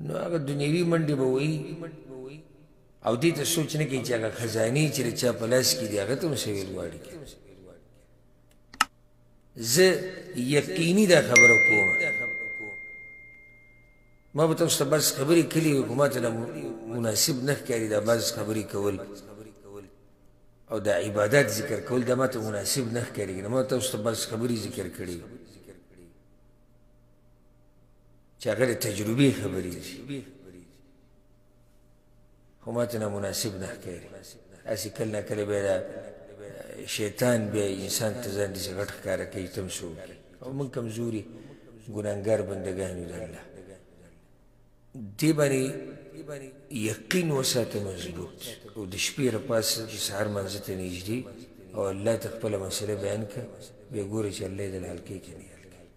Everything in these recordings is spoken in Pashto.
نو هغه دنیوي منډې به وایي او دې ته سوچ نه کوي چې هغه خزانې چې د چا په لاس کې دي هغه ته هم څه ویل غواړي. زه یقیني دا خبره کوم، ما به تاسو ته بعض خبرې کړې وي خو ما ته دا مناسب نه ښکاري دا بعض خبرې کول او دا عبادات ذکر کول دا ما ته مناسب نه ښکاري. ما تاسو ته بعض خبرې ذکر کړې وي چې هغه د تجربې خبرې دي، خو ما ته نامناسب نه ښکاري. هسې کله نا کله بیا دا شیطان بیا انسان ته ځان داسې غټ ښکاره کوي ته هم څه وکړي، او موږ کمزوري ګناهګار بندګان یو د الله. دې باندې یقین وساته مضبوط، او د شپې راپاڅه د سهار لمانځه ته نږدې او الله ته خپله مسله بیان کړه، بیا ګوره چې الله یې درله حل کوي که نه حل کوي.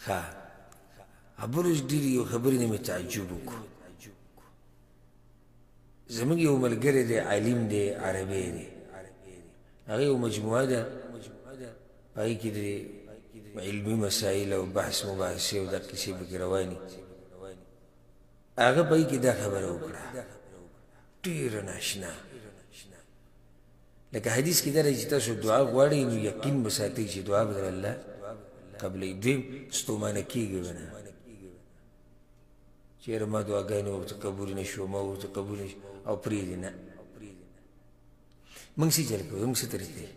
ښه بل ورځ ډېرې یو خبرې نه مې تعجب وکړو. زموږ یو ملګری دی، عالم دی، عربی دی، هغه یو مجموعه ده، په هغې کې د علمي مسایل او بحث مباحثې او دا قصې پکې روانې. هغه په هغې کې دا خبره وکړه ډېره ناشنا، لکه حدیث کې دا راځي چې تاسو دعا غواړئ نو یقین به ساتئ چې دعا به در الله قبلوي. دویم ستومانه کېږي به نه، چې یاره ما دعاګانې ورته قبول نه شو، ما ورته قبول نه شو او پرېږدي نه. موږ څه چل کوو، زموږ څه طریقې؟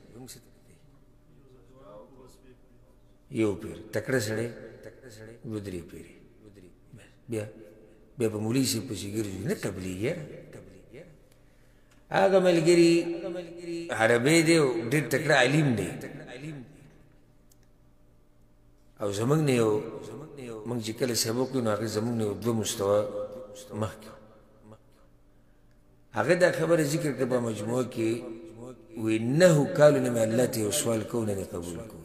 یو پیر تکړه سړی دوه درې پیرې بیا بیا په مولوي صاحب پسې ګرځي نه قبلېږي. هغه ملګري عربی دی او ډېر تکړه عالم دی، او زموږ نه یو موږ چې کله سبق وي نو هغه زموږ نه یو دوه مستوی مخکې. هغه دا خبره ذکر کړه په مجموعه کې، وی 9 کالو نه مې الله ته یو سوال کوو نه مې قبول کړو.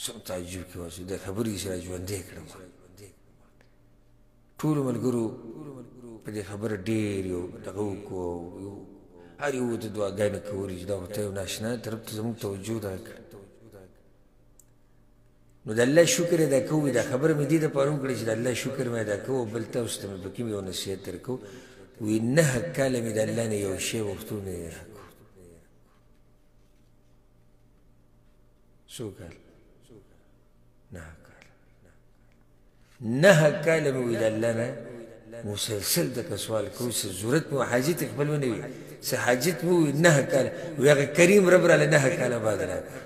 څوم تعجب کې واسو دا خبرې یې سره ژوندی کړم. ټولو ملګرو په دې خبره ډېر یو دغه وکړو او هر یو ورته دعاګانې کولې چې دا خو ته یو ناشنا طرف ته زموږ توجه دغه کړه. نو د الله شکر ادا کوو. دا خبره مې دې دپاره وکړه چې د الله شکر مې ادا کوو، بل تاسو ته مې پکې یو نصیحت درکوو. وی 9 کاله مې د الله نه یو شی غوښتو نه دی راکړو. څو کال؟ 9 کاله. 9 کاله مې وی د الله نه مسلسل دغه سوال کوو، څه ضرورت مې حاجت یې خپل ونه وي، څه حاجت مې وي 9 کاله. وی هغه کریم رب راله 9 کاله بعد راکړ.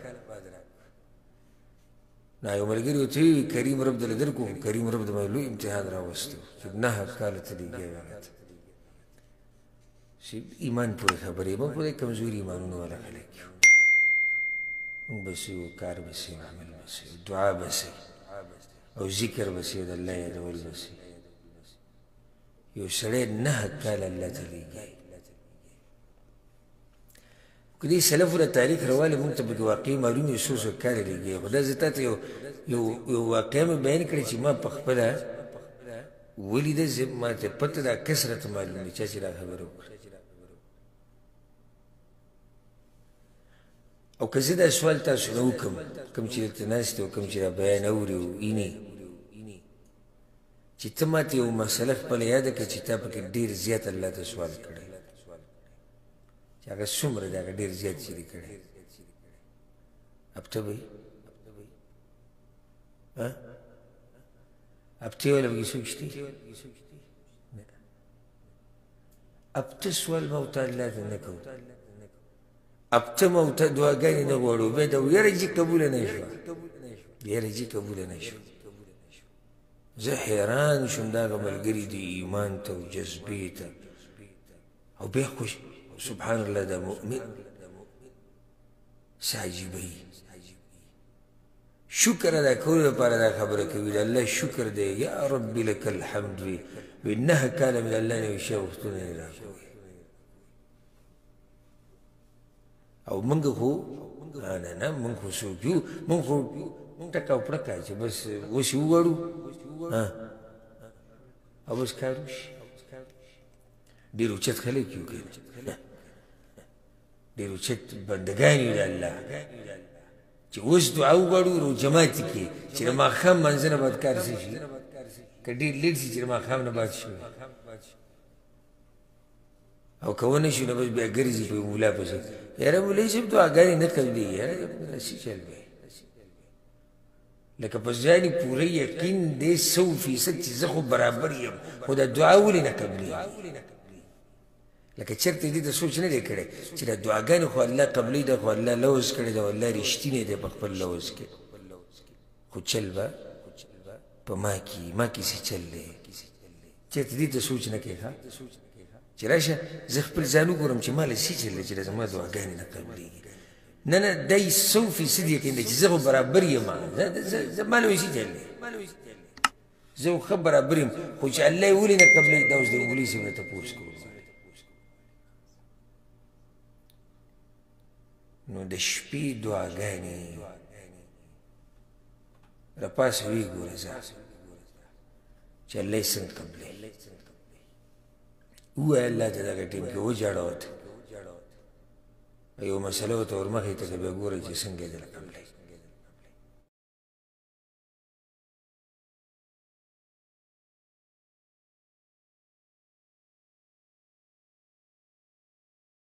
نو یو ملګري ورته وویل کریم رب درله درکړو، خو کریم رب د ما لوی امتحان راوستو چې 9 کاله ته لګیا وې هغه ته. چې ایمان پورې خبرې، موږ خو د کمزوري ایمانونو والا خلک یو. موږ به څه یو، کار به څه یو، عمل به څه یو، دعا به څه او ذکر به څه، د الله یادول به څه. یو سړی 9 کاله الله ته لګیا. که دې سلفو د تاریخ راوالی موږ ته پکې واقعي معلومې څو څو کاله لګي. خو دا زه تا ته یو یو یو واقعه مې بیان کړې چې ما په خپله ولیده، زه ما ته پته ده، کثرت معلوم دی چا چې دا خبره وکړه. او که زه دا سوال تاسو نه وکړم، کوم چې دلته ناست دی او کوم چې دا بیان اوري او ویني، چې ته ما ته یو مسله خپله یاده کړه چې تا پکې ډېر زیات الله ته سوال کړی، چې هغه څومره دی، هغه ډېر زیات چې دې کړی. هفته به وي؟ هفتې والا پکې څوک شته؟ نه. هفته سوال ما ورته الله ته نه کوو، هفته ما ورته دعاګانې نه غواړو، بیا دا یاره چې قبوله نه شوه، یاره چې قبوله نه شوه. زه حیران شوم د هغه ملګري د ایمان ته او جذبې ته، او بیا خوش سبحان الله دا مؤمن څه عجیبه وي. شکر ادا کولو لپاره دا خبره کوي، د الله شکر دی، یا رب لک الحمد. وي وي 9 کاله مې د الله نه یو شی غوښتونه نه راکوي. او موږ خو نه نه، موږ خو څوک یو، موږ خو ټکه او پړکه چې بس اوس یې وغواړو او بس کار وشي. ډېر اوچت خلک یو که نه، ډېر اوچت بندګان یو د الله. چې اوس دعا وغواړو روژه ماتي کې چې د ماښام لمانځه نه بعد کار څه شي، که ډېر لیټ شي چې د ماښام نه بعد شي، او که ونه شي نو بس بیا ګرځي په ملا پسې، یاره مولوي صاحب دعاګانې نه قبلېږي، یاره دا څه چل دی؟ لکه په ځان یې پوره یقین دی 100% چې زه خو برابر یم، خو دا دعا ولې نه قبلېږي؟ لکه چېرته دې ته سوچ نه دی کړی چې دا دعاګانې خو الله قبلوي، دا خو الله لوظ کړی دی او الله رښتینی دی په خپل لوظ کې، خو چل به په ما کې، ما کې څه چل دی؟ چېرته دې ته سوچ نه کوې؟ ښه چې راشه زه خپل ځان وګورم چې ما له څه چل دی چې دا زما دعاګانې نه قبلېږي. نه نه، دا یې 100% یقین دی چې زه خو برابر یم، زما له څه چل دی، زه خو ښه برابر یم، خو چې الله یې ولې نه قبلوي دا اوس د مولوي صاحب نه تپوس کوو. نو د شپې دعاګانې راپاڅه ویې ګوره ځه چې الله یې څنګه قبلوي. ووایه الله ته دغه ټیم کې وژاړه ورته، یو مسله ورته ورمخې ته که بیا ګوره چې څنګه یې درله قبلوي.